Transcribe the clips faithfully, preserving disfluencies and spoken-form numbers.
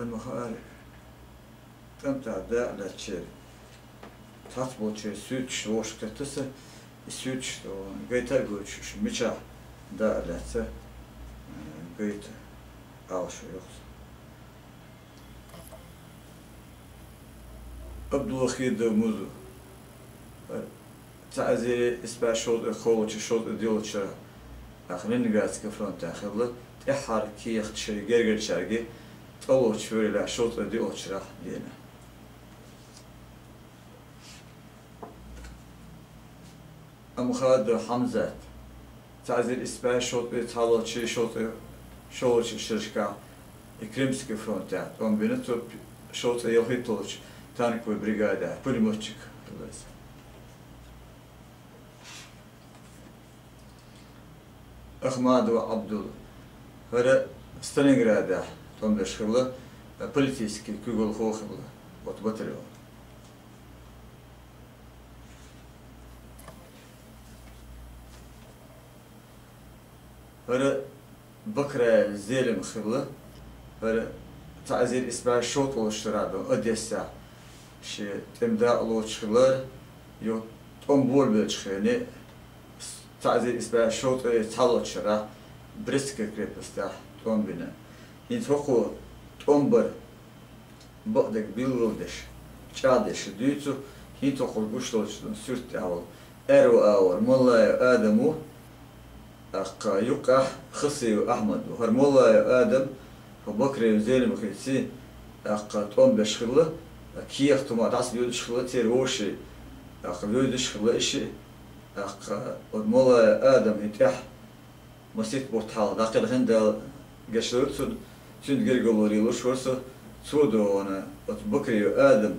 Ма хаара, тӀамтӀа дакъа лаьцначеран, цхьацца болчеран суьрташ вовшахкхетта со, и суьрташ гайта а гойтуш, уж мичахь дакъа лаьцна, э, гайта Ӏалашо йоху со. Абдулвахидов Музу. Цхьа эзар исс бӀе шовзткъе кхоалгӀачу, шовзткъе доьалгӀачу шарахь Ленинградский фронтехь хилла, тӀаьххьара кехат шайн гергарчаьрга тӀелоцуш вара шовзткъе доьалгӀачу шарахь дийна. Амхадов Хьамзат. Цхьа эзар исс бӀе шовзткъе цхьалгӀачу, шовзткъе шолгӀачу шерашкахь и Крымский фронтехь тӀом бина цо, шовзткъе ялхитталгӀачу танковой бригадехь пулемётчик хилла иза. Ахмадов Абдул. ХӀара Сталинградехь тӀом беш хилла, политический куьйгалхо хилла оцу батальонан. ХӀара Бакраев Зелимха хилла, хӀара цхьа эзар исс бӀе шовзткъалгӀачу шарахь долу Одессехь шен тӀеман дакъа лоцуш хилла, юха тӀом болабеллачу хенахь, цхьа эзар исс бӀе шовзткъе цхьалгӀачу шарахь Брестский крепостехь тӀом бина. ХӀинца хӀокхо тӀом бар бакъдерг билгалдеш, чӀагӀдеш дуьйцу, хӀинца хӀокхуьнан гуш долчу суьрта тӀехь волу аьрру агӀор Маллаев Адам ву, тӀаккха юккъехь Хасиев Ахьмад ву. ХӀара Маллаев Адам хӀокху Бакраев Зелимхица, тӀаккха тӀом беш хилла, кехат хӀума дӀасабоьдуш хилла церан вовшийн, тӀаккха воьдуш хилла и шиъ, тӀаккха оцу Маллаев Адамна тӀехь масийтта бутт хьалха дӀакхелхина, Дала гечдойла цунна, цуьнан гергарло лелош вара со, цо дона, оцу Бакраев Адам,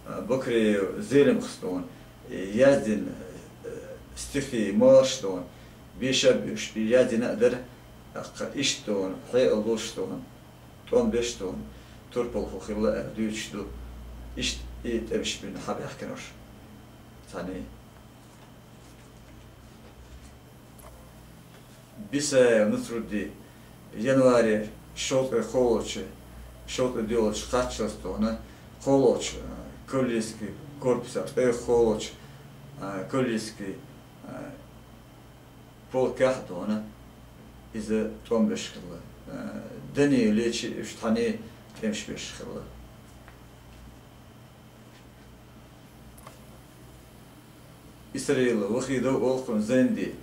а, Бакраев Зелимхас дона, яздина, э, стихи, маршаш дона, беша а боьш, и яздина а дара, тӀаккха иштта дона, хьекъал долуш дона, тӀом беш дона, турпалхо хилла аьлла дуьйцуш ду, иштта и тӀемаш бина хьабаьхкинарш. Цхьаьна Бисаев Нусрудди, январе шовзткъе кхоалгӀачу, шовзткъе доьалгӀачу кхаччалц дона, кхоалгӀачу, а, кавалерийский корпусехь, ткъе кхоалгӀачу, а, кавалерийский, а, полкехь дона, иза тӀом беш хилла. А, Даниев Лечи уьш цхьаьна тӀемаш беш хилла. Исраилов Вахидов олу кхунна Зайнди,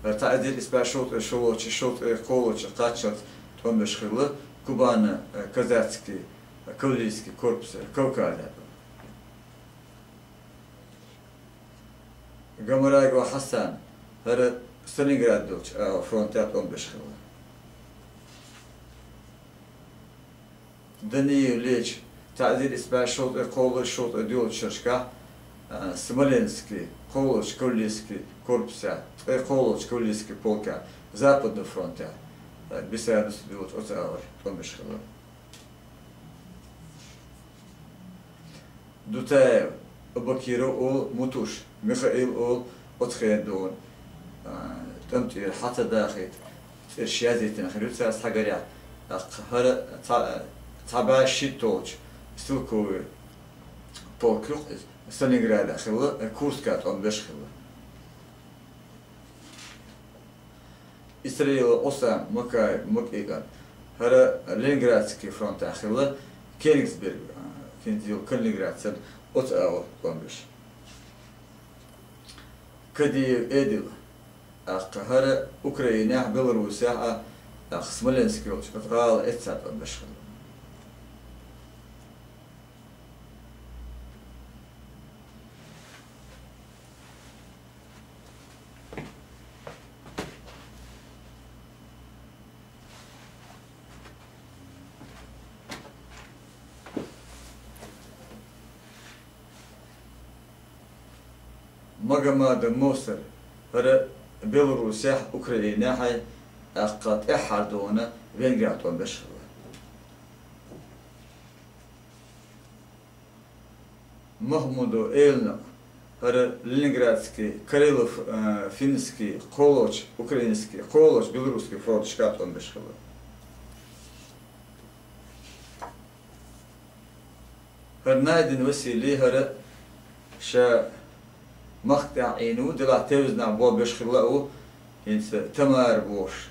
цхьа эзар исс бӀе шовзткъе шолгӀачу, шовзткъе кхоалгӀачу кхаччалц тӀом беш хилла, Кубана, э, казацкий, э, кавалерийский корпус, э, Кавказехь. Гамарагов Хьасан, хӀара Сталинград долчу, э, фронтехь тӀом беш хилла. Даниев Лечи, цхьа эзар исс бӀе шовзткъе кхоалгӀачу, шовзткъе доьалгӀачу шерашкахь, а, Смоленский кхоалгӀачу кавалерийский корпусехь, ткъе кхоалгӀачу кавалерийский полкехь, Западный фронтехь, а, Бисаев Нусрудди волчу оцу агӀор тӀом беш хилла. Дутаев Абакиров олу, Мутуш Михаил олу, оцу хенахь дона, а, тӀам тӀера хьа ца дахийта, цӀераш язйитина хир ю цара цхьагарехь, тӀаккха хӀара цхьа, цхьа бӀе шийтта волчу стрелковый полк юкъа иза, Сталинградехь хилла, Курскехь тӀом беш хилла. Исраилов Осам Макаев Макикан, хӀара Ленинградский фронтехь хилла, Кёнигсберг, а, хӀинца йолу Калининград санна, оцу агӀор тӀом беш. Кадиев Эдил, тӀаккха хӀара Украинехь, Беларусехь а, тӀаккха Смоленский йолчу оцу гӀала эццахь тӀом беш хилла. Магомадов Мовсар, хӀара Беларусехь, Украинехь а, тӀаккха тӀаьххьара дона Венгрехь тӀом беш хилла. Махмудов Элнакъ, хӀара Ленинградский, Карело-, э, финский, кхоалгӀачу украинский, кхоалгӀачу белорусский фронташкахь тӀом беш хилла. ХӀара Найдин Василий, хӀара ша махка тӀехь Ӏийна ву, делахь тевзанахь болх беш хилла а ву, хӀинца Тамара бохуш.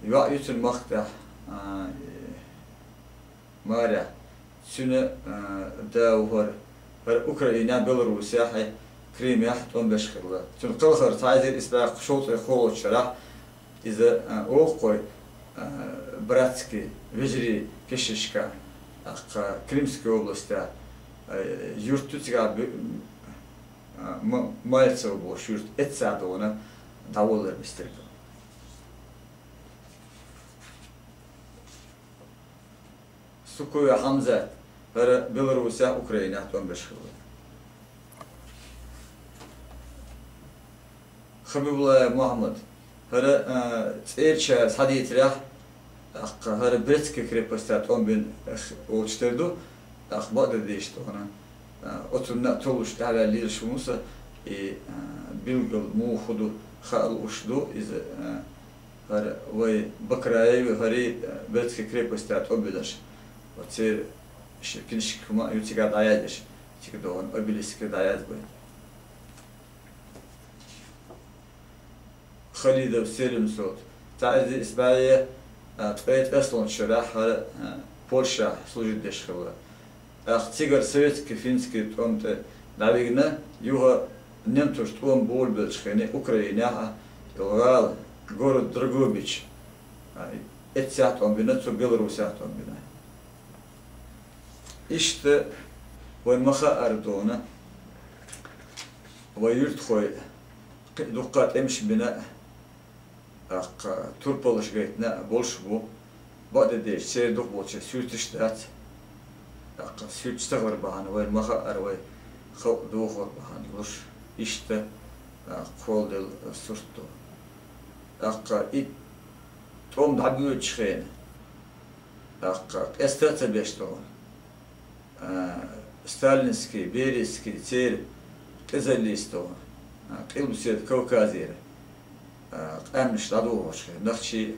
ЙоӀ ю цуьнан махка тӀехь, а, э, Марехь. Цуьнан, а, да ву хӀара. ХӀара Украинехь, Беларусехь, Крымехь тӀом беш хилла. Цуьнан кхалхар цхьа эзар исс бӀе шовзткъе кхоалгӀачу шарахь иза, а, олу-кх вай, а, братский, вежарий кешнашка, тӀаккха Крымская областехь, а, юрт ю цигахь бу-, а, М-, Мальцево бохуш юрт, эццахь дона дӀаволлар бистира. Сукуев Хьамзат, хӀара Беларусехь, Украинехь тӀом беш хилла. Хабибуллаев Мухьаммад, хӀара, а, цӀерачара схьадийцарехь, тӀаккха хӀара Брестский крепостехь тӀом бина, эх, волчу тера ду, тӀаккха бакъдерг дийцича тхуна, а, оцунна а толлуш тӀаьхьаваьлла лелаш ву со, и, а, билггал муха хӀун ду, хаа лууш ду иза, а, ХӀара вай Бакраев, хӀара, э, Брестский крепостехь тӀом бинарш. Оцеран ши книжка хӀума а ю цигахь дӀаязъеш, цига догӀун обелиске дӀаязбо. Халидов Селим-Султан. Цхьа эзар исс бӀе, э, ткъе ткъеслончу шарахь хӀара, э, Польшахь служить деш хилла. ТӀаккха цигара советский, финский тӀом тӀе дӀавигна, юха немцоша тӀом болабеллачу хенахь Украинехь а, йолу гӀала, город Дрогобич, а, эццехь тӀом бина, цо Беларусехь тӀом бина. Иштта вайн ма-хаъара дона, вайн юьртахой кхин а дуккха а тӀемаш бина, тӀаккха турпаллаш гайтина а болуш бу, бакъдерг дийцича, церан дукхахболчеран суьрташ дац. ТӀаккха суьрташ ца хилар бахьана вайна ма-хаъара вай халкъ дохор бахьана луш, иштта, тӀаккха кхолладелла сурт ду. ТӀаккха и тӀом дӀабоьдучу хенахь, тӀаккха къеста а ца беш тхуна, а, сталинский, берийский церан къизаллица тхуна, а, Къилбаседа Кавказера, а, къаьмнаш дӀадохучу хенахь, нохчий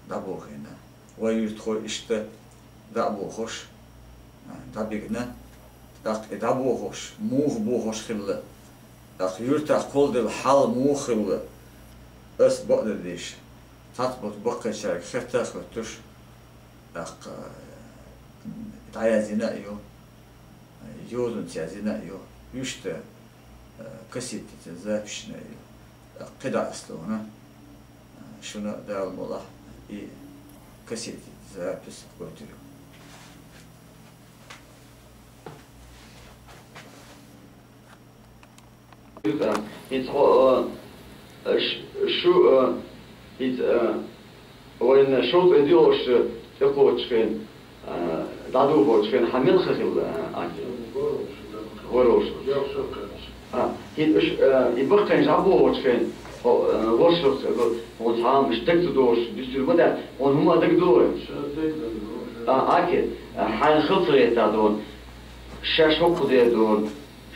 дӀабохийна. Вайн юьртахой иштта дӀа а бохуш, а, дӀабигна. ТӀаккха и дӀабохуш, муха бохуш хилла, тӀаккха юьртахь кхолладелла хьал муха хилла, ас бакъдерг дийцича, цхьацца болчу баккхийчаьрга хетта а хӀоьттуш, тӀаккха, э, дӀаязйина а ю, йозанца язйина а ю, иштта, э, кассетица записьна а ю. ТӀаккха кхидӀа ас тхуна, э, шуна Дала мукъ лахь, и кассетица запись гойтур ю. ХӀинца хьо, а, ш-, шу, а, хӀинца, а, вайна шовзткъе доьалгӀачу тӀекхочучу хенахь, а, дӀадохочу хенахь хьан мел хан хилла, а, Аки? ВорхӀалгӀа. А, хӀинца уьш, а, и баккхийнаш дӀабохочу хенахь, хьо, а, ворхӀалгӀа, хьуна цхьа а уьш дага ца догӀуш дуьсур ма дац, хьуна хӀума дага ду вай? А, Аки, а, хьайна хала ца гӀерта дона. Шаьш хӀокху дера дона,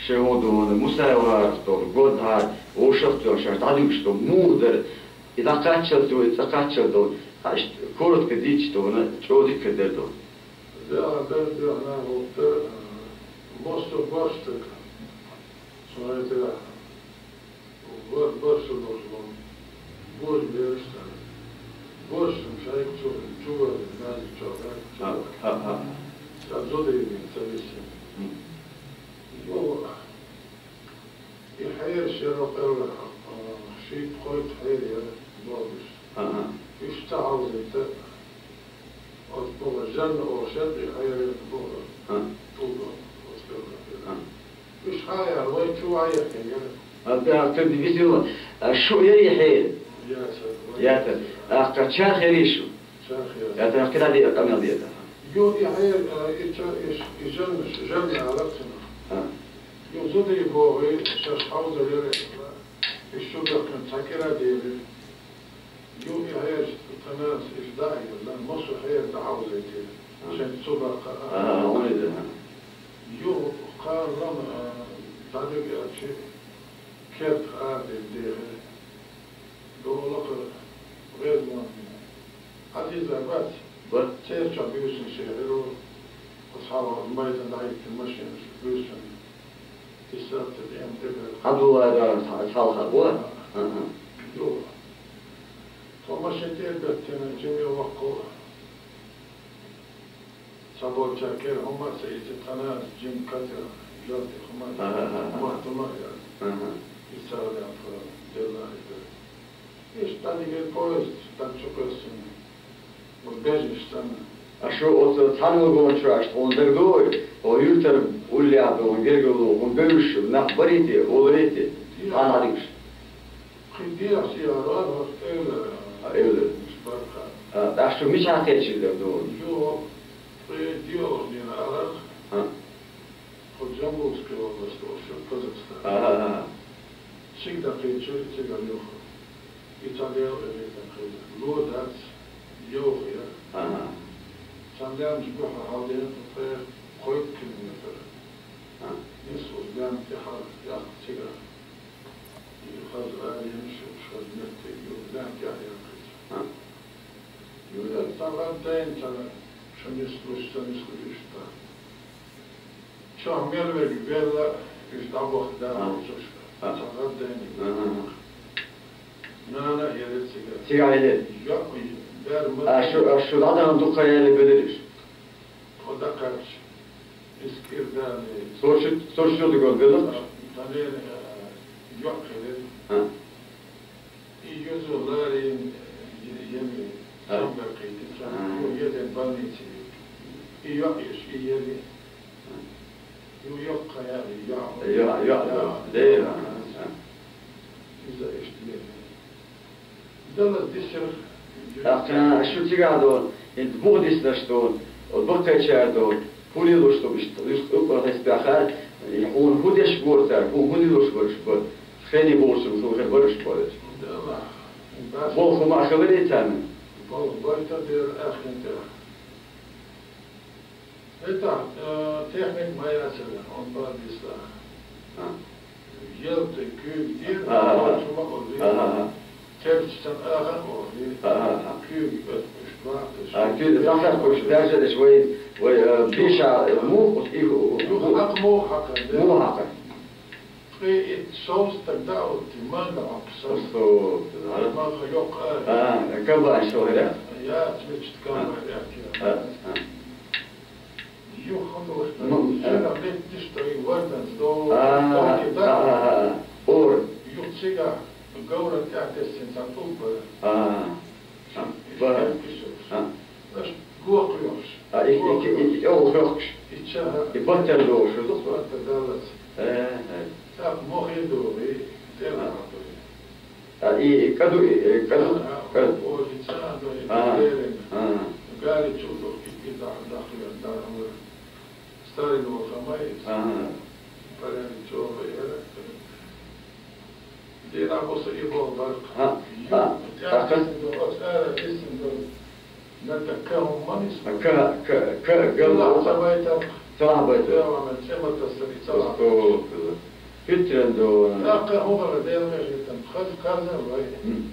шайн хӀун дона, Мусаев гӀарах долу, Горд-ГӀара, вовшах а цо шаьш дӀадуьгуш долу, муха дара, и дӀакхаччалц ду, и цӀа кхаччалц долу, хьан иштта коротко дийцича дона, чӀогӀа дика дара дона. Дела дара, дела нахала дара, массо а барх стаг. Со хӀета Вар барсур долуш вон, божа бераш цара. Божа шайга цо чувар, наьллачо, ха, ха, ха. Цара зудаевни ца висина. Мгм. Йо, и хьераш яра къелла, а, шийтта-кхойтта хьер яра богуш. Ха, ха. Уьш ца хьовзийта, оцу боху жанна олуш яра, и хьерийн боху. Ха. ТӀулга, оцу къелла. Ха. Уьш хьаяр, вай чу ван яхкингера. А, да, кхин висила, а, шу яри хьер? Яцар. Яцар. А, кхача хери шу? Чарх яцар. Яцар, кхин дӀа де, къамел де. Ю, и хьер, а, и ча-, и ш-, и жанна, жанна алар цунах. А. Ю, зудай боху, шаш хьовзар яра, и шу дахкан цхьа кӀира дели. Ю, и хьераш, тханас иш дӀа а елла, массо а хьер дӀахьовзийтира. А. Шайн цу баккха а. А, а, а, а. Ю, кхана лама, а, дӀадига а чи, керта а дина дехира. Долакха гӀезман. Хьадиза бац? Бац. Церча буьйсанаш яхира. Оцу Хьалха майдан дӀахӀиттина машинаш буьйсанна. И сатта дӀа-м дегара. Абдулла да, хьалха гӀо? ХӀа-хӀа. Юха. Тхо машин тӀе а беттина, жима воккхал. Цхьаболчар кхера хӀума а ца ийца, тхана жима катера, жалти хӀума а, ХӀа-хӀа-хӀа. хӀума а, хӀума а яра. ХӀа-хӀа. И царна делла и дара. Иштта дӀадигира поезд, дӀачукхоьссина. Вай бежнаш санна. А шу оцу цхьана вагон чу аш тхуна дагадогӀий, хьо юьртара уллехь долу гергарло хӀун бевзаш нах барий те, олурий те? Цхьана хьадуьгуш. Кхин дехьа яра, хӀара эвлара. А, эвлара. Баркалла. А, тӀаккха шу мичахь кхечира дагадогӀий? Юха, тхоьга доьалгӀа дийнахь аларх. ХӀа. Тхо Джамбулская область олуш ю, Казахстан. ХӀа-хӀа-хӀа. Цига дӀакхечира, цигара юха. И цхьа Дела къинхетам хилла. Ло дац, йовха яра. ХӀа-хӀа. Цхьана лаьмнаш бухьа хьалдеана тхо тӀе кхойтта километр. ХӀа. Нисса лаьмна тӀехьа яккха цигара. И хаза аренаш, хаза меттиг ю, лаьмна тӀехьа яккха иза. ХӀа. Ю, я цхьа гӀад дайна, цхьана шу нислуш, ца нислуш иштта. Чохь мел верг велла, уьш дӀабохка даллалцуш, ХӀа. цхьа гӀад дайниг. ХӀа-хӀа-хӀа. Нана а елира цигара. Цигара елира? ЙоӀ, бер ма А шу, а шу дӀадахана дукха яьлла белира уьш? Тхо дӀакхаьчча, иза кӀира дани. Сочи, Сочи чу дигон белла? Тханера, а, йоӀ хилира. ХӀа. И юзу ларин, е-, еми, ХӀа. самбар кхийти, сам-, ХӀа. ю езен больнице. И йоӀ еш, и ери. Ю йоккха яри, йоӀ. ЙоӀ, йоӀ, йоӀ. Дера. ХӀа. Иза иштта ери. Далла дисира. ТӀаккха шу цигахь долу, хӀинца буха диснарш долу, оцу баккхийчара долу, хӀун лелош ду иштта, иштта уггар хьесап баьхара, и хьуна хӀун деш бора цара, хӀун, хӀун лелош бараш бара, хене бохучун хӀун хир бараш бара. Болх хӀума а хиларий царна? Болх барта дера аьхкина тӀехь. ХӀетахь, э, техник ма яцара, он бан дисла. А. Ялта куьйга дийр, А, а, а. чу ма олий. А, а, а. Терча сан ахан олий. А, а, а. Куьйга оьцуш, вахташ. А, куьйга дӀахаьрхуш, даьржадеш вай, вай, э, биша, э, мух, и, Юха хьакха мух хьакха, да? мух хьакха. Ткъе итт шовзткъа стаг дӀа а оттий, мангал хьокхуш санна. Усту, да. Мангал йоккха ара. А, комбайн шо хӀара? Яц, мича комбайн А. яц. А, а. Юха хӀун ду вай? Ну, а. Жина беттиш тӀой варданца до, А, тӀой а, да. а, а, а. Ор. Юха цигахь говран тӀехь тесна цхьа тӀулг бара. А. А, Иш ба. кепкаш йолуш. А. Аш лохуш. А, и, и, и, и, и, оха хӀоьхкуш. И ча. И баттара догӀуш ду. Баттара даллац. Э, э. ТӀаккха мохе догӀий, тӀе А. лахьа догӀий. А, и, и кӀаду, и, и кӀаду, А, а, кӀаду. Оха ца догӀий, А. лерина. А. Гари чу догӀий, и даха, даха, даха, даха. Старый волу хама иза. Ага. Порядок чӀогӀа яра. Дийнахь буса и болу баркъ. А, Ю, а, тӀаьхьа а, дисина долу, оцу ара дисина долу. На, так ка хӀума ма нисса. А, ка, ка, ка, гал Ила ву. Цавайтар. Цавайтар. Дела ма цӀе ма тасса и цавайтар. Сто. Питрен долу. ТӀаккха хӀума Дела ма хетам. Хаз, хаза вай. М.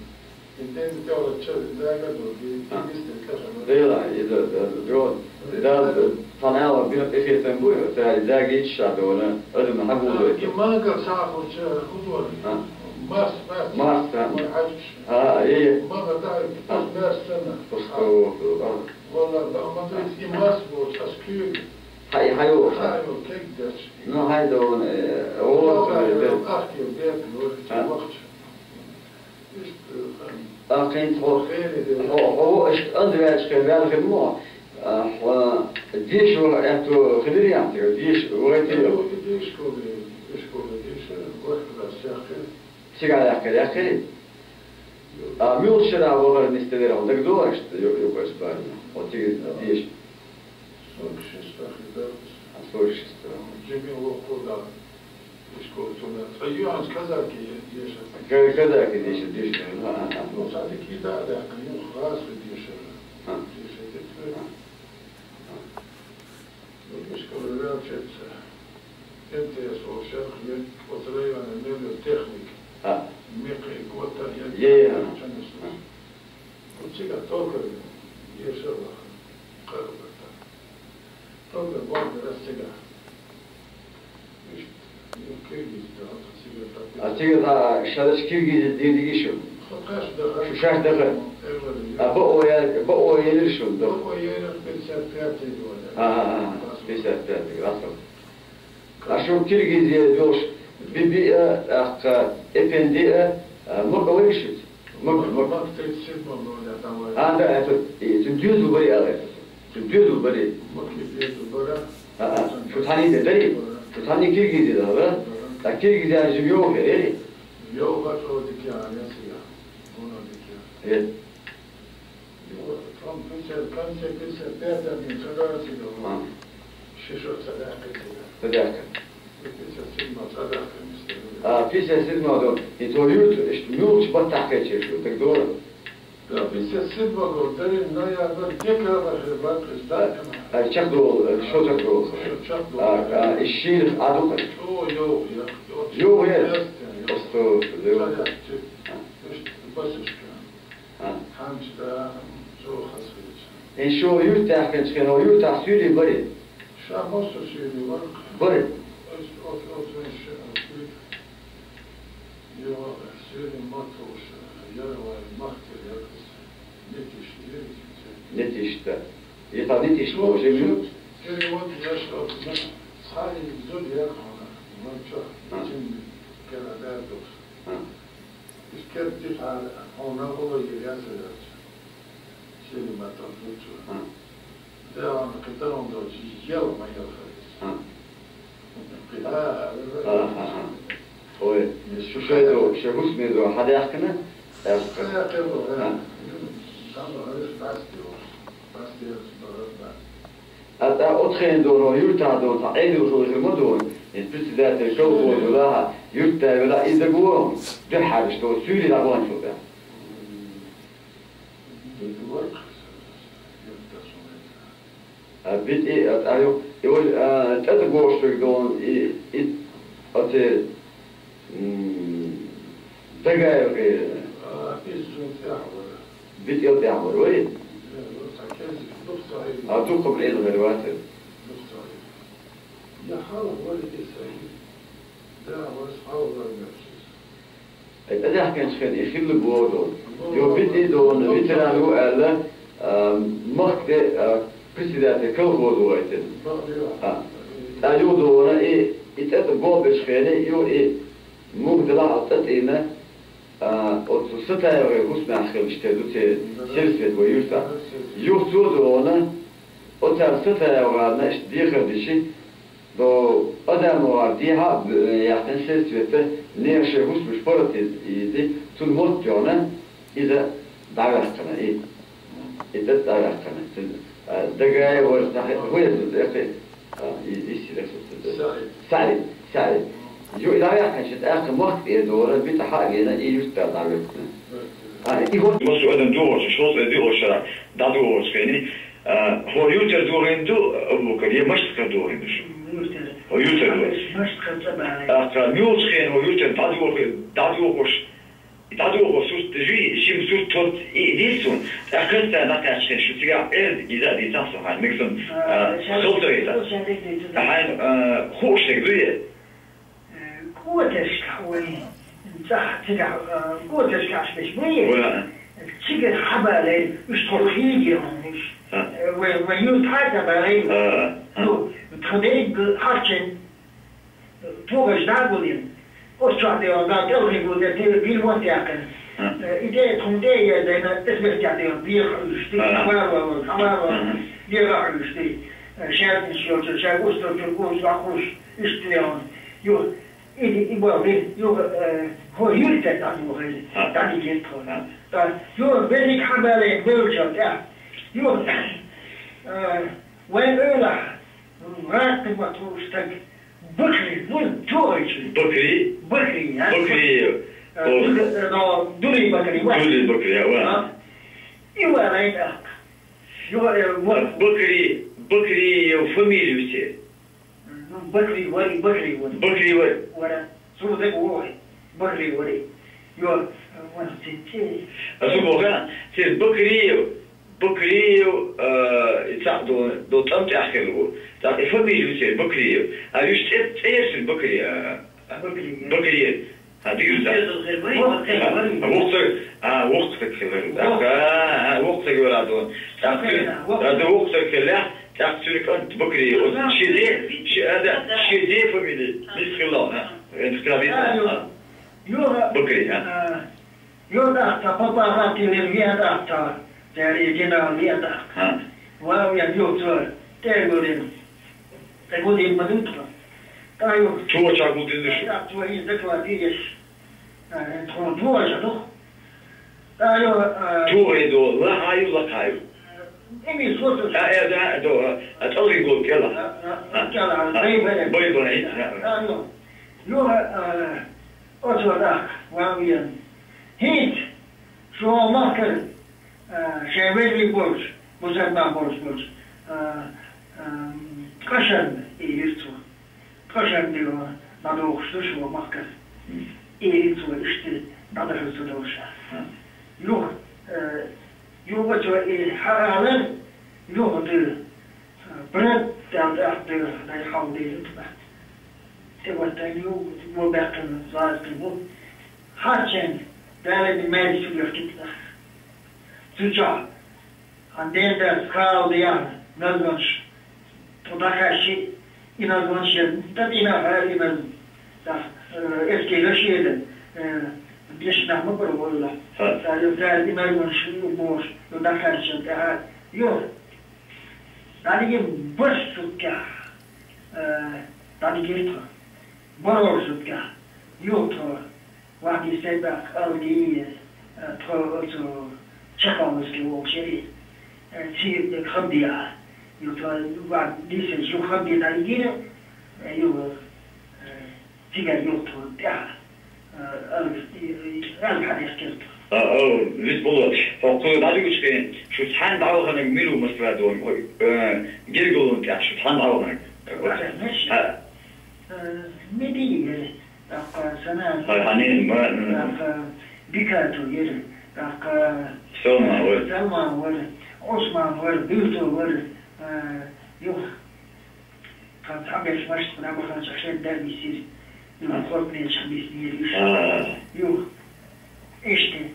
И ден тӀехула ча дага ду, ди, А. дистин каша ма. Дела, и да, да, да, да, да, цхьана ала бина тӀехетам буй, ца и дага ичча дона, адамна хьагулдой. И мангал сахуча худой. А. Марс, марс. Марс, а. Мой хьаджиш. А, э. Мага дай, А. ас бер сана. Просто, а. Валла, да, ма дай, и марс боч, ас кюг. Хай, хай, о. Хай, о, кек дач. Ну, хай да он, э, о, Хай, э, о, ах, кек, бек, о, А. вахч. Иштта, хан. А, кхин тхо, Хене де. хо, хо, иштта ан ваьлча хир, ваьлла хир мо, а, хо, деш вала аьтту хилир ян тера, деш вала тера. Ишколе, ишколе деш, вахт класс яххе. Цига яххе, яххе. А, мюлчера вала нисте вера, он дагдо, иштта, ё, ё, квас барна. Вот цига деш. Сорок шесть ахи да. А, сорок шесть. Джими лохо да. Ишколе тумер. Ца юанс казаки еша. Ка-, казаки деша, деша. А, а, а. Ну, садик и да, да, ну, хас деша. А. Деша, деша. А. А. Ну, ишколе вяучеца. МТС волшеб, оц района мебель техник. А. Мекхе гота, я Е, е, а. чанис. А. Ну, цига токарь, ешала, карбата. Токарь бон А цига тха шараш киргиз дийрдиги шун? Шу шаш даха. А бо оя, бо оя ир шун даха. А, а, а, пятьдесят пятый, расход. А шу киргиз е дош, биби а, а, ка, эпенди а, а, мукъа вай шут. Мукъа, мукъа. А, да, это, и, ты дюзу бай, а, это. Шу дюзу бари. А, а, шу тани де дари. Шу тани киргизи да, да? А киргизи а жив ёв хе, эри? Ёв ха то дикя, а не сия. Оно дикя. Э. Там пятьдесят, конце пятьдесят пятый день, когда сия. А. Шишо садака сия. Садака. Пятьдесят седьмой садака, не сия. А, пятьдесят седьмой, да. И то ют, ш-, мюлч баттахка чешу, так дора. Да, пятьдесят седьмого, дари ноябрь, декабрь, хе, бакъ, да. А чакъ дол, э, шо чакъ дол? Шо чакъ дол? А, а, ишир аду. О, йо, я. Йо, я. Просто, йо. Садака. А. Ишт, басушка. А. Ханчда, шо хасвич. Э, шо юрт яхкын чхен, о юрт ах сюри бари. Ша мосо сюри бар. Бари. Ос, ос, ос, ос, ос, ос. Йо, сюри матош, ярвай махтер якс. Нетиш, нетиш. Нетиш, да. И та нетиш, шо, уже шо, минут. Перевод я шо, сай зуд я хана. Вон чо, а. Чин кера дердос. А. Искер тиха, хона оло я я садач. Сюри матош зуд чо. А. Деван кытарон дочи ел майор харис. А. Кыта, а, а, а. Ой, шуша до, шагус ме до, хадяхкана? Хадяхкана, а. Там харис пастиос. Пастиос, барабар. А та отхен до, но юрта до, та эду хо хирма до. Председатель колхоза, юрта вела и договор. Де харис, что сюри да вон сюда. А бит и, а, а, ё, и вот, а, это гошек дон, и, и, оце, м, Дагаев, э, бит и вот я говорю, ой? А духом лен варватер. Э, э, яхкын чхен, и хилли бодо. Ё бит и дон, ветеран у аьлла, а, махк де, а, председатель колхоза вайтин. А. А ю дона, и, и тӀе болбечхени, ю и мух дела а тӀатӀина, а, оцу Сатаевгай хӀусамехь хилча те ду те сельсовет вай юьртахь. Юха цо дона, оцара Сатаевгана иштта дехар дичи, до адамо дехьа а, э, яхкина сельсовета, нехан шайн хӀусамаш паргӀат йизи, цунна мотт йохна, иза дӀаваьккхина, и, и тӀе дӀаваьккхина. Цунна, а, Дагаев вара, хӀун яц, экхи, а, и, и сира су-, СаӀид. СаӀид, СаӀид. Ю, и дӀаваьккхина, ши тӀаккха мохк тӀе дора, бита хьа а гена, и юьртда дӀаваьккхина. А, и вот. Масу адам дугӀуш, шолцӀе дугӀуш шара, дӀадугӀуш хени. А, хӀо юьртара дугӀин ду, Абу-Бакар, е Машткара дугӀин ду шу? Юьртара. ХӀо юьртара ду. Машткара цӀа бала. ТӀаккха муьлхачу хенахь хӀо юьртара дӀадоху-, дӀадохуш, дӀадоху сурт жи, шим сурт тот и дийцун. ТӀаккха кхаста накхаьчча хен шу цигахь Ӏер иза а дийцахь со хьан, мегсон, а, а, халтарийта. Хьайн, а, хууш хӀег дуй? Э, котешкахь вай, цӀахь цигахь, э, котешкахь аш беш буй? Вай. Цигара хьабале, уьш тхо хийге хьуна уьш. А. Э, вай, вай юьртахь а ца бале. А, а. Ну, тхан дерриг хьарчен, тогаш дӀагулйина. Оцу чохь де ван, да, кӀелхий гулде, те бил мотт яьккхина. А. Э, и де, тхуна де еза, дайна, эс мехках де ван, деха хьуьйш, де, а, хьамар ван, хьамар ван, а, деха хьуьйш, де. Э, шаьрташ йолчу, шаьрташ усталчу, гуш, вахуш, иштта де ван. Ю, И, и боху, юха, э, хӀо юьртара дӀадохийла, а, дӀадигира тхо. А. Ткъа юха берриг хьабале беллачул тӀаьхьа, юха, э, вайн эвлахь, гӀаттамат волу стаг, Бакри, вон чохайчу. Бакри? Бакри, а? Бакри, э, о. Дур-, э, но, Дури Бакри, ва? Дури Бакри, а, ва. А? И валай тӀаккха. Юха, э, вот. Бакри, Бакри, э, фамилию те. Ну, Бакри вари, Бакри вари. Бакри вари. Вара. Су де вой. Бакри вари. Йо, вон цици. А су бохана, цер Бакриев, Бакриев, а, и цхьаъ до, до тӀам тӀехь хир ву. ТӀаккха и фамилия ву цер Бакриев. А уьш цӀе, цӀе еш Бакри, а, а, Бакри. Бакри. ХӀа, дийрза. Воксар, а, воксар хилар. ТӀаккха, а, воксар вара ду. ТӀаккха, а, ду воксар хилла, тӀаккха цуьнан кӀант Бакри. Ши де, ши, а, да, ши де фамили. Мис хилла, а. Эн хилла, а. Бакри, а. Йо, тӀаккха папа гӀаттийла веа тӀаккха, цаьрий генерал веа тӀаккха. ХӀа. Ва веа йо цо, тӀе гулдина. ТӀе гулдина ма ду тхо. ТӀа йо. Чо ча гулдина шу? ТӀа цо и доклад еш. Э, тхо дуажа дух. ТӀа йо, э, чо гӀе до, лахьа ю, лакха ю? Имис вот. А, э, да, до, а, тӀалгӀи гол кӀела. А, а, а, кӀела, а, бай, бай. Бай, бай, а. ТӀа йо. Йо, э, Оцо тӀаккха, ван вен. ХӀинца шо махкара, а, шайн вежарий болчу, бусалба болчу, болчу, а, а, ткъа шарна, элира цо. Ткъа шарна дӀа-, дӀадохуш ду шо махкара. Элира цо, иштта дӀадахар ца долуш. Юха, а, юха цо и хьаалар, юха ду. Брат, дал тӀехь дела, дай хьал дела тӀехь. Те вот тай ю, во бехкан зазти бу. Хачен, дала ди мери су яхти тӀехь. Цуча, хан ден да скал де яхна, назгонш. То дахаши, и назгонш, да дина ха, и назгонш. Да, э, эскейлаш еда, э, беш нахма бар войла. Ха. Да, ю, да, и назгонш, ю, бош, ю, дахаши, да, ю. Дадиге барш сутках, э, дадиге тхо. Барор сутках. Ю тхо. Вахди сайбах алги, э, тхо оцу Чапаловский волчери. Э, ци хабдия. Ю тхо, вахди сей ю хабдия дадиге, э, ю, э, Цигара юхту тӀехь, а, ала, и, и, ала хьадеш керту. А, о, вит болот. Хьо кху дӀадуьгучу хен, шу цхьаьна дӀаваханарг мила ву Москва дон? Ой, э, гергулун тӀехь шу цхьаьна дӀаваханарг. Ваханарг? А. Э, Меди яра, тӀаккха Санан. Ай, хьанин, ма, м. ТӀаккха Бикату яра, тӀаккха Салман вара. Салман вара, Усман вара, Билту вара, э, юх. Хан цхьаберш машт набаханча шен дар бисир. Ю, хортнеча биснир иш. А. Ю. Эште.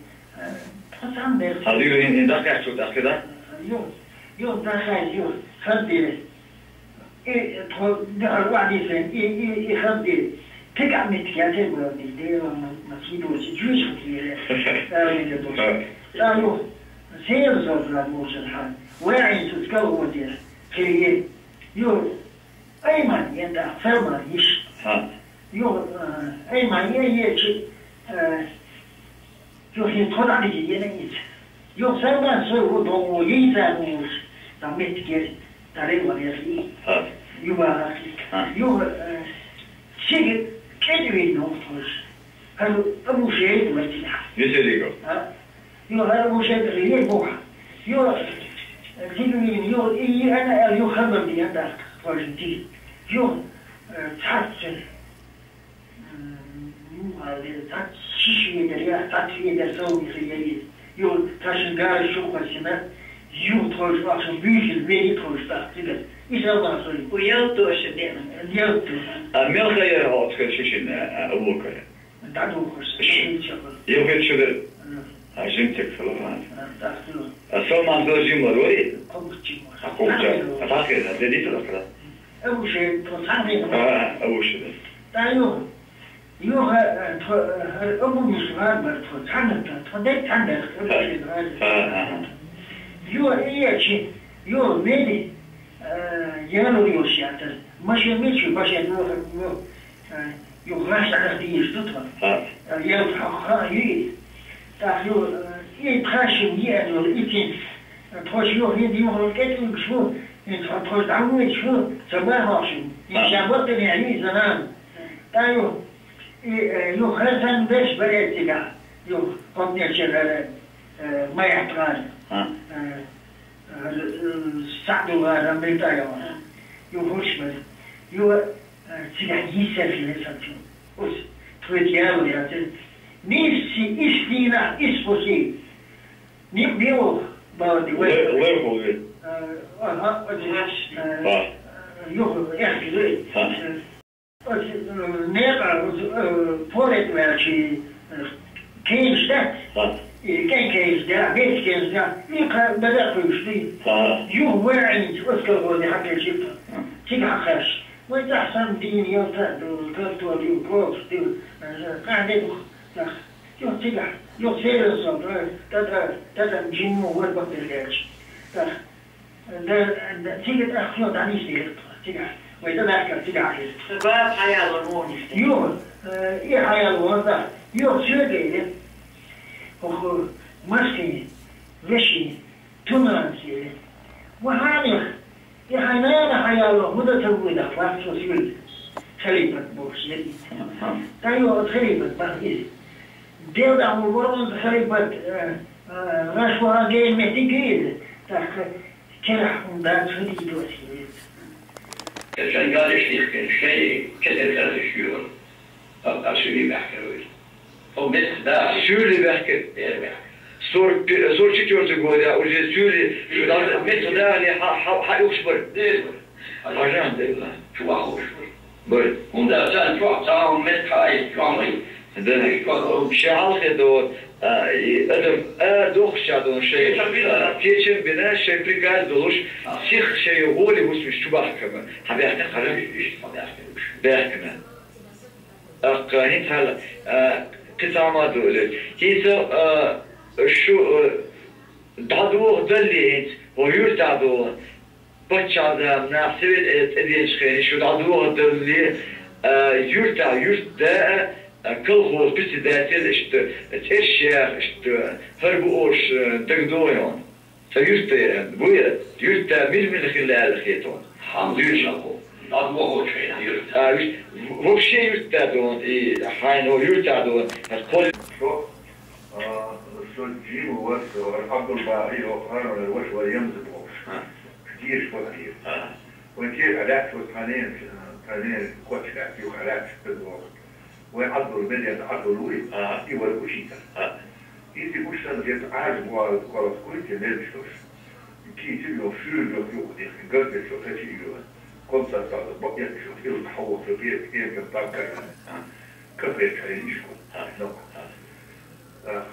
Тхо цхьан бер. Хьадуьйла хӀин, хӀин дахкаьрчу тӀаккха, да? Ю. Ю, дахай, ю. Хадде. И, тхо, да, вадисен, и, и, и хадде. Тек а митке, а тек вадис, де, ма, ма, ма, ки дочи, жуж хатире. Да, не, не, дочи. А. Да, ю. Сел зо, брат, мужен хан. Ваин тут скал водер. Хире. Ю, Айман, ен да, Салман йиш. Ха. Ю, э, Айман, е, е, чи, э, ю, хи, тхо да, ди, е, не, ниц. Ю, Салман, сой, ву, дом, ву, е, за, ну, уж, там, мет, гер, да, рей, вон, е, и. Ха. Ю, ва, ха. Ха. Ю, э, чи, ке, ди, ви, ну, тхо, уж. Ха, ну, а, муж, е, ву, ти, да. Веселиго. Ха. Ю, хӀара ву шен тӀехь ен боху. Ю, дигнийн, ю, и, и, ана, ю, хабар ди, ан дахка, хожин ди. Ю, э, цхьацца, м, ю, хӀара, цхьацца шиш ведар, я, цхьацца ведар, сов, ю, хи, я, и. Ю, ташин гара шух хасина, ю, тхож, ахшам, буьйшил, вери тхож, тах, тигар. И салла хой. У ял тоша дена. Ял тоша. А мелхая оцка шишин, а, а, лукара. ДӀадухуш, Ш-, хӀинца хӀума. Йовхьед шуьгара. М. А жимтек саламан. А, тахту. А салман зала жимлар вари? Кхубчи. А кхубча. А тахе, а де дита лакра? А уже, то самое. А, а уже, да. Та ю. Ю ха, э, тхо, э, хар, абу миш гар бар тхо, цхьана та, тхо де цхьана, а, абу ши гар. А, а, а. Ю, и я чи, ю, мели, э, я, ну, ю, ща, та. Машин мечу, машин, ю, ю, э, Ю гӀаш Ӏарах дийш ду тхо. Ха. Ял тхо ха юй. ТӀаккха ю, и тхашим йиъан йолу и цин. Тхо шу хӀинца юхал кӀетӀуьгуш ву, и тхо, тхо дӀавоьдуш ву, ца бахахь шу. И ша бакъдина юй занан. ТӀа ю, и, э, ю хазан берш бере цигахь. Ю хӀокхунечерара, э, Майхьтгара. Ха. Э, э, э, СаӀдулгара, Миртаева. Ю хӀуш бара. Ю, Цигахь йиссар хилла сан чу. Ус, тхоьца яло яцара. Нийсси иш дийнахь иш бу хи. Ник бе оха, бауди вай. Лай, лай хул ве. Э, ага, оди, э, Ха. Юха, эх, ве. Ха. Э, Оцу, э, некъа, э, порет ваьлчи, э, кенш дац. Ха. И кен кенш да, весь кенш да. И кха, бада кхуьйш ди. Ха. Юха ваьнча, оскал гӀоди хьакхечи. Ха. Цига хьакхаьш. Вай тӀехь сан дийна ялта ду, картол ю, кокс ду, э, къахьде бух. Тах. Юха цига, юха сервис сон, тра, тра, тра, тра, джимму вар бакъдир герч. Тах. Да, да, цига тӀаккха дӀанийсдира, цига. Вай тӀадахкар цига хир. Ца ба хьаяла мугӀниш. Юха, э, и хьаяла вон да. Юха сёгейли. Оху, маски, веши, тунан сели. Ва хьанех, и хьайнана хьаяла, худа ца вуйда, вахцо сюль. Халипат бохуш, е. Та юха халипат бах и. Дел да хьу вороз халипат, э, э, раш вара гейн мети гейн. Так, Керахь хӀума дац, хӀун дийр вац хӀинца. Шайн галеш дихкина, шайн кетар карзаш юр. Ам, ам Сюли баьхкар вуй. О, мет да. Сюли баьхкар. Бер баьхкар. Сорок пе-, сорок четвёртый года уже Сюли, шу дал, мет да, не, ха, ха, ха, юхш бар. Дер бар. Ажан, дер бар. Чу ва хуш бар. Бар. ХӀунда царна чохь цхьа хӀума меттахь а, иза чохь ма ю. Да. Иза чохь ду. Ша хьалхе до, а, и адам, а, дохуш ша ду шайн, кечам бина, а, кечам бина, шайн приказ долуш, а, сих шайн гӀоли хӀусамаш чу бахкама. Хьан баьхкина хьан? Иштта хьан баьхкина уьш? Баьхкина. Аккха, хӀинца хьала, а, кхин цхьа хӀума ду, Лер. ХӀинца, а, шу, а, дӀадохадалле хӀинца, хӀо юьртахь доху. Паччахьан заманахь, Совет Ӏедал тӀеденачу хенахь шу дӀадохадалле, а, юьртахь юьртда а, а, колхоз председатель иштта, цӀерш яха иштта, хӀара бу олуш, а, дагадогӀий хьуна? Сан юьртда яра, бу яра, юьртда мила-мила хилла аьлла хета хьуна? Хьан дуьйцу? ДӀадохочу хенахь юьртда. А, уьш, в-, вообще юьртда ду хьуна, и хьайна юьртахь ду хьуна, хӀара кхол- Со, а, со Джима вар, со, Ӏабдулбахьи, йоху Ӏаьрбийн ваша вара Ямза бохуш. А. Деша вара хьера. А. Вайн кехат лаьтташ вара тхьанен, тхьанен коча лаьтта, юха лаьтташ ца догӀу. Вайн Ӏабдул, Меден Ӏабдул вуй, а, и вара учитель. А. Иза уьш санна, хӀета Ӏаьржа боху, колхоз куьйти мелаш долуш. Кийча йоху, шуьйра йоху юкъа дихкина, гар дечо тачи а йоху. Кхол ца цхьаъ бакъ етташ йоху, хила тхьовхо, пе-, пекар, паккар. А. Капе чхьайна ишкол. А. Ну. А. Ах,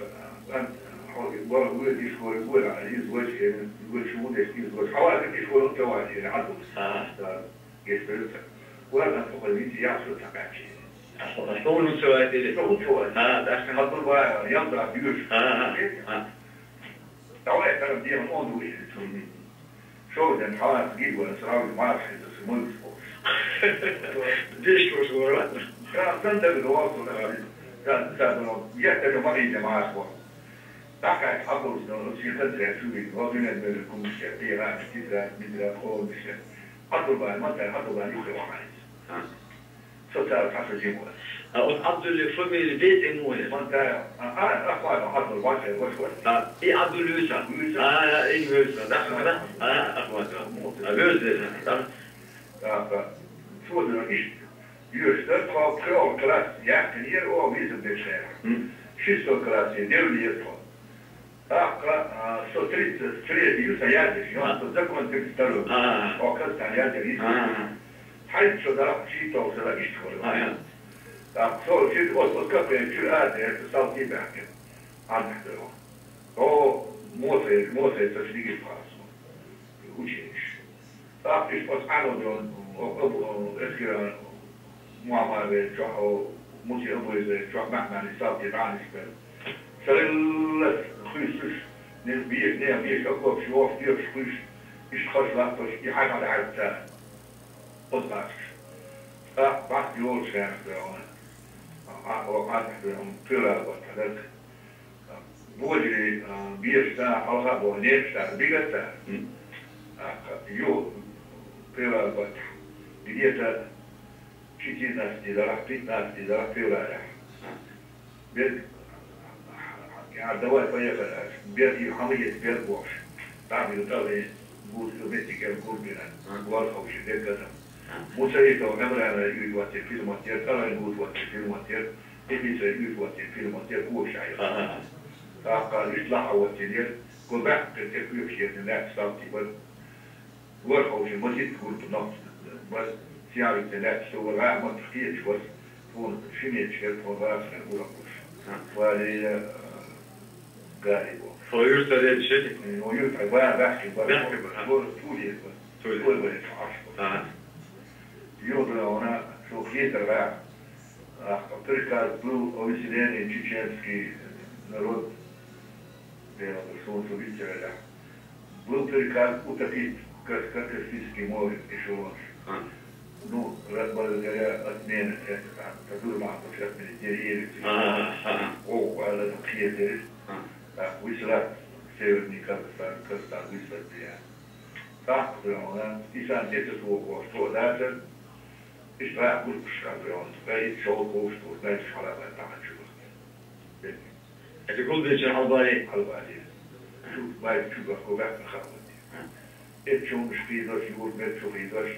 ан, хьо, вара вуьйр ишкол, вуьйр, а, иза вача, э, вача, ву деш, иза вача. Хьавар ишкол, ца вача, э, Ӏадус. А. Да. Гештдерца. Вара ан тхо визи яхсо ца кхачи. А, хьо, хьо ну ца вача, или? Хьо ну ца вача. А, да. Хьадур ва, ям да, дюш. А, а, а. Давай, там, где он, он, он, он. Шо ден хьалаца гиг вара, сразу марш, это смысл. Деш вара. Да, сан да, да, да, да, да, я тебе могу, где марш, вот. Так, как обычно, вот, все это зря чули, вот, у меня, наверное, кумышья, пира, тетрадь, медра, полнышья. Абдулла, мата, Абдулла, нюхай, вахайс. А. Со цара хьан со жимма. А вот Абдуллин фамилия бетӀе муха яра? Ман тӀе, а, а, Ахмадов Абдул, ваша, ваша, ваша. А, и Абдул вуьйца? Вуьйца. А, а, и вуьйца, да, да, да. А, Ахмадов. А, вуьйца, да. Да, да. Цо дара иштта. Юьртара тхо пхоьалгӀа класс яьккхинера, оха виза дешера. М. Шестой классе девллера тхо. ТӀаккха, а, со тридцать третий ю сан яздеш, а, со закон тридцать второй. А. Оха кхаза тӀехь яздеш, а, а. Хьайца со даккха, шийтталгӀа шарахь иштта вара. А, а. ТӀаккха со чуьра, оцу, оцу капе чуьра ара дерг, салти баьхкина. Ардахь дойгӀу. О, Моцай, Моцай, ца шнигиш пхьарас. Училище. ТӀаккха иштта оцу Ӏаьржа, о, о, о, эскера, Мухьаммад вер чохь, о, Муси Абуйза вер чохь, Махьмад Исалти, Дани Шпер. Шариллас хуьйсуш, не беш, не беш, а копш, йош, йош хуьйш, иштта хаш лаппаш, и хьайна хьадаьхьарца. Оцу гӀаташ. ТӀаккха бахьа йолуш хенахь доьгӀна. А, о, а, доьгӀна, туьлал баттахь дерг. Божарий, а, беша цара, хьалха а боху, некъаш цара, бигар цара. М. ТӀаккха юха певлара баттахь, где-то четырнадцать дезарахь, пятнадцать дезарахь певларехь. Берг, а, давай, поехали, аьлча, берг, и хьан ма еза, берг бохуш. ТӀаккха тӀалгӀин гуш, меттиг кӀел гуш бина, а, гуш ховши, берг а. Мусаитов Ӏимрана уьйтӀа вацци фирма тера, тӀалгӀин гуш вацци фирма тера, Эбиса уьйтӀа вацци фирма тера, кошай. Ага. ТӀаккха уьш лахьа вацци лер, го баьхкира тера кхоьпуш ерна лаьцна сталти бар. Гор ховши, мазит гурба нохча бар. Сиарик де лаьтташ со вара гӀа мотт кхеташ вар, тхона ши метр шера тхона вацара уракхуш. Валея, э, Гари бо. Фо юрта дедши? Ну, юрта ва бахки ба. Бахки ба, ха. Город Туле ба. Туле. Ой, вале, чу Аш ба. Ага. Йода она, со хетар ва. Ах, приказ был о выселении чеченский народ, Белого Солнца Виктора, да. Был приказ утопить Кас-, Каспийское море эшелонаш. А. Ну, ра-, благодаря отмене это, там, Тадурман, вот, отмене деревьев, ага, ага. О, ладно, там, хиедерис. А. Так, выслать в Северный Казахстан, Казахстан выслать, да. Так, да, она, и сам дети слухов, что дальше? И штраф будет, как бы он, да, и шёл, что, знаешь, шалабай, там, а чё? Это гулден чё, Албани? Албани. Чу, бай, чу, бахко, бахко, хабар. Эт чумуш хидош, юрт мет чу хидош.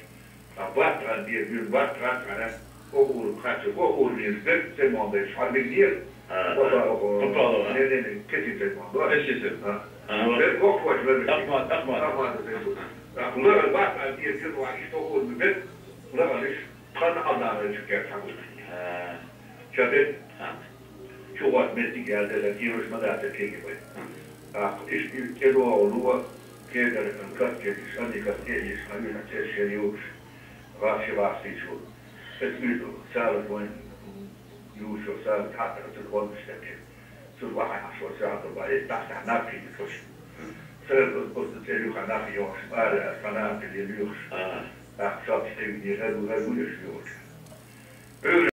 А бат ган дир, бир бат ган гана. О ур хачы, о ур мир, бер се монда, шар бир дир. А, попало, а, попало, а. Не, не, не, кетин се монда. Эши се. А. А, вот. Бер кох кох бер. Ахмат, Ахмат. Ахмат се. А, лар бат ган дир, бир ва ишто ур бер. Лар иш. Хан Алдан чу кер хабу. А. Чабет. А. Чугат мети гелде да кирош мадата кеге бай. А. А, иш, иш, кедо луа, кедер, кат кедиш, ани кат кедиш, ани кат кедиш, шериуш, вахши вахши шу. Эт миду, сала кон, юшо, сала тата, эт кон штеке. Су вахай ашо, сала ба, эт тахта, напи, кош. Сэр, эт, эт, эт, юха, напи, ёш, ара, фанаты, ле, юш. А. Так, сал, штеке, не, эт, эт, эт, юш, ёш.